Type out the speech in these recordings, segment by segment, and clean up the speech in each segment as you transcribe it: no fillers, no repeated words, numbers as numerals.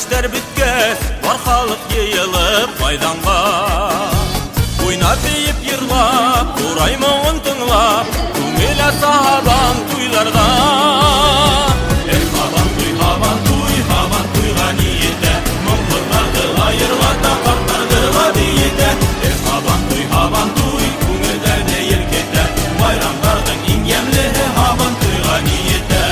Эштәр бөткәс, бар халыҡ йыйылып майҙанға. Уйнап, бейеп, йырлап, ҡурай моңон тыңлап, күңел аса һабан туйҙарҙа. Эх, һабантуй, һабантуй, һабантуйға ни етә? Моң ҡыҙҙарҙы ла йырлата, ҡарттарҙы ла бейетә. Эх, һабантуй, һабантуй, күңелдәрҙе елкетә. Байрамдарҙың иң йәмлеһе һабантуйға ни етә?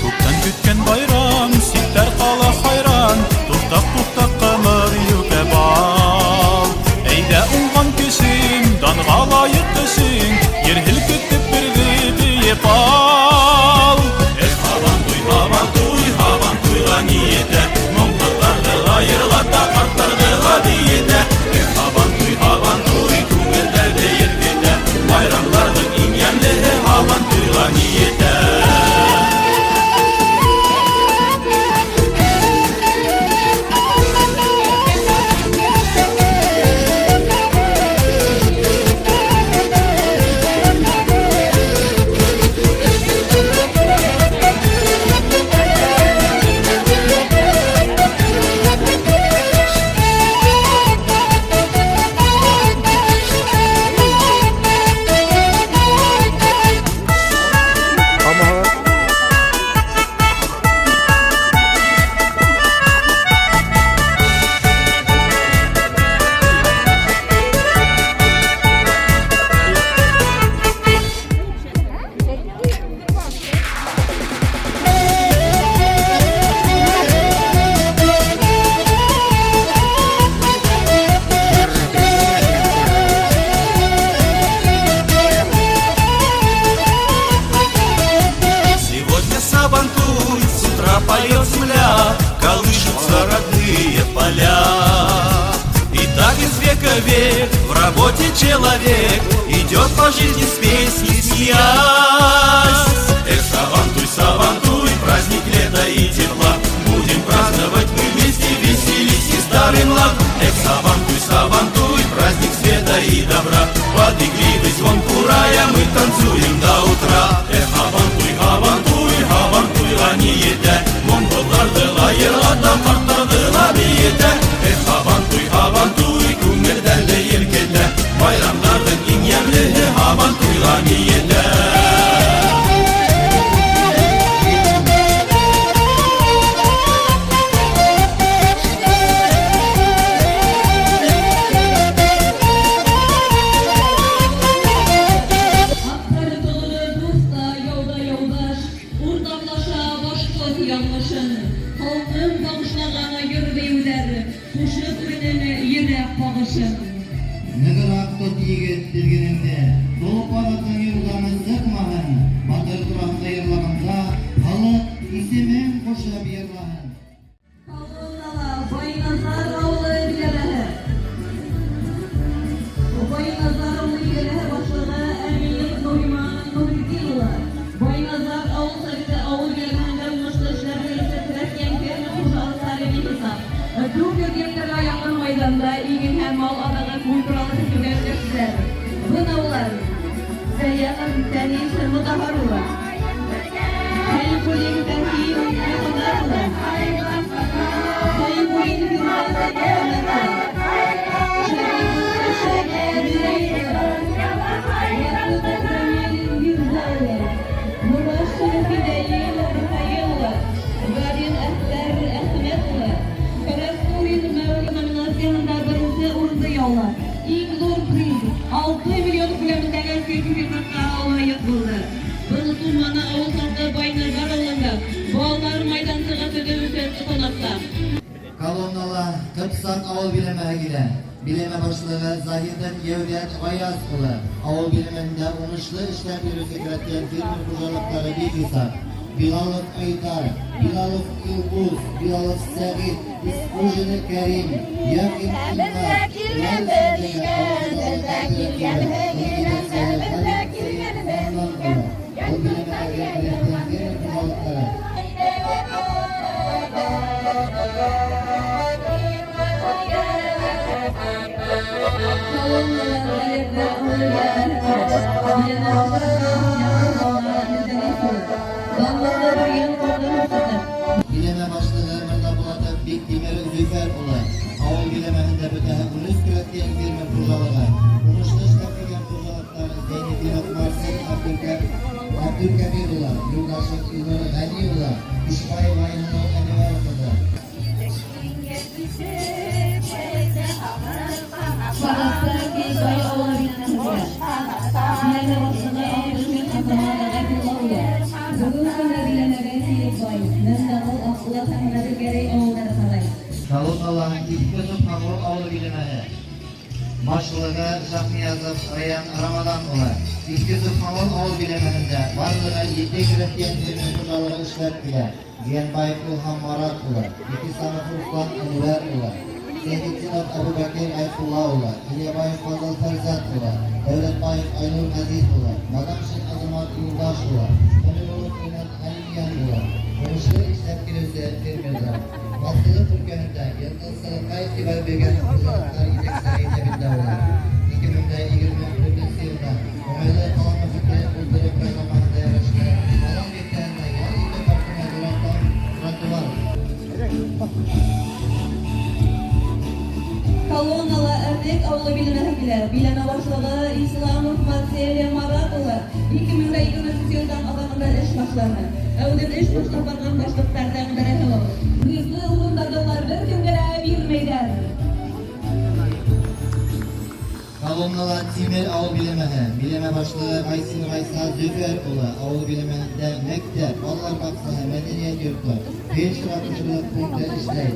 Күптән көткән байрам, ситтәр ҡала хайран, туҫтаҡ-туҫтаҡ ҡымыҙ, йүкә бал. Әйҙә, уңған кешем, данға лайыҡ эшең, ер һелкетеп берҙе бейеп ал. Эх, һабантуй, һабантуй, һабантуйға ни етә? Моң ҡыҙҙарҙы ла йырлата, ҡарттарҙы ла бейетә. Эх, һабантуй, һабантуй, күңелдәрҙе елкетә. Байрамдарҙың иң йәмлеһе һабантуйға ни етә? Сегодня Сабантуй, с утра поет земля, колышутся родные поля. И так из века в век в работе человек идет по жизни с песней смеясь. Эх, Сабантуй, Сабантуй, праздник лета и тепла, будем праздновать мы вместе, веселись и старый млад. Эх, Сабантуй, Сабантуй, праздник света и добра, под игривый звон курая мы танцуем до утра. Эх, һабантуй, һабантуй, һабантуйға ни етә? Моң ҡыҙҙарҙы ла йырлата, ҡарттарҙы ла бейетә. Эх, һабантуй, һабантуй, күңелдәрҙе елкетә. Байрамдарҙың иң йәмлеһе һабантуйға ни етә? Аттары толы дуҫ та, яуда яуҙаш, уртаҡлаша башҡорт яҙмышын. Халҡым бағышлаған йыр-бейеүҙәр, ҡушып үҙенең йөрәк ҡағышын. Нығыраҡ тот, егет, теҙгенеңде, Толпар атың юлдан сыҡмаһын, Батыр тураһында йырлағанда, халыҡ исемен ҡушып йырлаһын. Колоннала Байназар ауылы биләмәһе. Байназар ауылы биләмәһе башлығы Әмир Нуриман Нуретдин улы. Байназар ауыл советы ауыл биләмәһендә уңышлы эшләп йөрөүсе крәҫтиән фермер хужалыҡтары бихисап. 400 гектарға яҡын майҙанда иген һәм мал аҙығы культуралы сәсеүгә өлгәштеләр. Бына улар: Сәйяхов Фәнис Мутаһар улы, Хәлифуллин Фәрхи Мөхәммәт улы, Хәлифуллин Фирҙәүс Мөхәммәт улы, Шәрипов Рәшит Гәрәй улы, Яҡупов Рамил Мирза улы, Мурашин Фидаил Рафаил улы, Гарин Әхтәр Әхмәт улы, Карасурин Мәүли номинацияһында беренсе урынды яулап, иң ҙур приз 6 миллион күләмендәге сертификатҡа лайыҡ булды. Был сумманы ауыл халҡы Байназар ауылында балалар майҙансығы төҙөү өсөн ҡунаҡта. Колоннала Ҡыпсаҡ ауыл биләмәһе килә. Биләмә башлығы Заһитов Йәүҙәт Ғаяз улы. Ауыл биләмәһендә уңышлы эшләп йөрөүсе крәҫтиән фермер хужалыҡтары бихисап. Билалов Айдар, Билалов Илғуз, Билалов Сәғит, Исҡужин Кәрим, Яҡин Илнар, Беҙҙә килгәнһең, беҙҙә килгәнһең. Был биләмәләге крәҫтиән фермер хужалыҡтары. Thank you. Колоннала Әлерҙе ауылы биләмәһе килә. Биләмә башлығы Яҡуп Мөдәррис улы. Данлыҡлы бер ҡорҙо һөсөтөп. Биләмә башлығы Мырҙабулатов Биктимер Зөфәр улы. Ауыл биләмәһендә бөтәһе 13 крәҫтиән фермер хужалығы. Уңышлы эшләп килгән хужалыҡтар Зәйнетдинов Марсель Абдулкәбир улы, Юлдашев Илнур Ғәни улы, Ишбаева Айһылыу Әнүәр ҡыҙы. Парадта Кейбай ауылы биләмәһе килә. Биләмә башлығы Абдулхин Азамат Ғәйфулла улы. Бөгөнгө көндә биләмәгә Сейетбай, Мәмдәғол, Аҡбулат һәм Ғәбелгәрәй ауылдары ҡарай. Колоннала Иҫке Собханҡол ауылы биләмәһе. Башлығы Шахниязов Раян Рамадан улы. Иҫке Собханҡол ауыл биләмәһендә барлығы 7 крәҫтиән фермер хужалығы эшләп килә. Зиянбаев Илһам Марат улы, Итисанов Руслан Әнүәр улы, Сәйфетдинов Әбүбәкер Ғәйфулла улы, Ильябаев Фазыл Фәрзәт улы, Дәүләтбаев Айнур Ғәзиз улы, Бадамшин Азамат Юлдаш улы, Хәлимуллов Ринат Ғәлимйән улы. Уңышлы эшләп килеүсе фермерҙар. Малсылыҡ өлкәһендә йылҡысылыҡҡа иғтибар биргән хужалыҡтар етәкселәре иҫәбендә улар. 2024 йылда уңайлы ҡала мөхите булдырыу программаһында ярашлы Балан биҫтәһендә ял итеү паркына тротуар Колоннала Әрнек ауылы биләмәһе килә. Биләмә башлығы Исламов Марсель Марат улы. 2023 йылдан аҙағында эш башланы. Әүҙем эш башлап барған башлыҡтарҙың береһе ул. Призлы урындарҙы улар бер кемгә лә бирмәйҙәр. Колоннала Тимер ауыл биләмәһе, биләмә башлығы Ғайсин Ғайса Зөфәр улы. Ауыл биләмәһендә мәктәп, балалар баҡсаһы, мәҙәниәт йорто, фельдшер-акушерлыҡ пункты эшләй.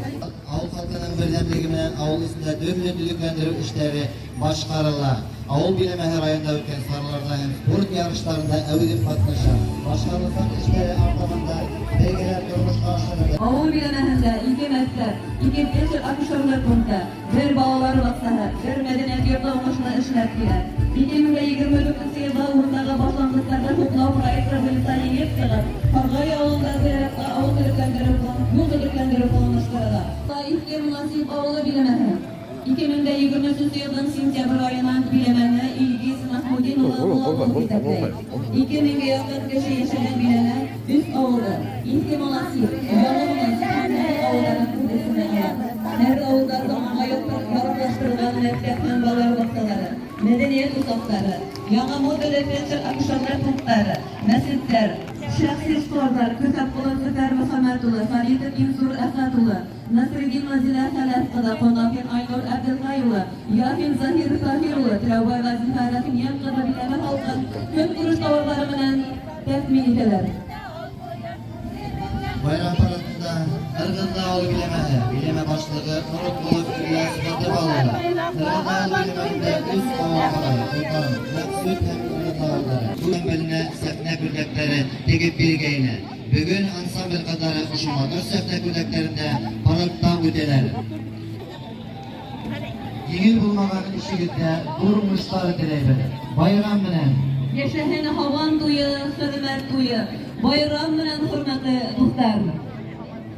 Ауыл халҡының берҙәмлеге менән ауыл эсендә төрлө төҙөкләндереү эштәре башҡарыла. Ауыл биләмәһе районда үткән сараларҙа һәм спорт ярыштарында әүҙем ҡатнаша. Башҡарылған эштәре артабында бергәләп тормошҡа ашырылды. Ауыл биләмәһендә ике мәктәп, ике фельдшер-акушерлыҡ пункты, бер балалар баҡсаһы, бер мәҙәниәт йорто уңышлы эшләп килә. 2024 йылда урындағы башланғыстарҙы хуплау проекты буйынса еңеп сығып, Ҡарғай ауылында зыяратҡа ауыл төҙөкләндереү юл төҙөкләндереү планлаштырыла. Иҫке Монасип ауылы биләмәһе. 2023 йылдың сентябрь айынан биләмәне Илгиз Мәхмүдин улы Булатов етәкләй. 2000-гә яҡын кеше йәшәгән биләмә өс ауылды: Иҫке Монасип, Яңы Монасип һәм Нәһел ауылдарын үҙ эсенә ала. Һәр ауылда заманға яраҡлаштырылған мәктәп һәм балалар баҡсалары, мәҙәниәт усаҡтары, яңы модулле фельдшер-акушерлыҡ пункттары, мәсеттәр, шәхси эшҡыуарҙар Көҫәпҡолов Зөфәр Мөхәммәт улы, Фәритов Инсур Әхәт улы, Насретдинова Зилә Хәләф ҡыҙы, Ҡонафин Айнур Әбделхай улы, Яфин Заһир Таһир улы, Теләүбаева Зилфә Рәхимйән ҡыҙы биләмә халҡын көнкүреш тауарҙары менән тәьмин итәләр. Байрам парадында Ырғыҙҙы ауыл биләмәһе, биләмә башлығы Моротҡолов Ильяс Һатыбал улы. Ырғыҙҙы ауыл биләмәһендә өс ауыл ҡарай: Ҡотан, Мәҡсүт һәм Ырғыҙҙы ауылдары. Ансамбленә сәхнә күлдәктәре тегеп биргәйне. Бөгөн ансамбль ҡыҙҙары ошо матур сәхнә күлдәктәрендә парадта үтәләр. Еңел булмаған эшегеҙҙә ҙур уңыштар теләйбеҙ. Байрам менән! Йәшәһен һабан туйы, хеҙмәт туйы. Байрам менән, хөрмәтле дуҫтар!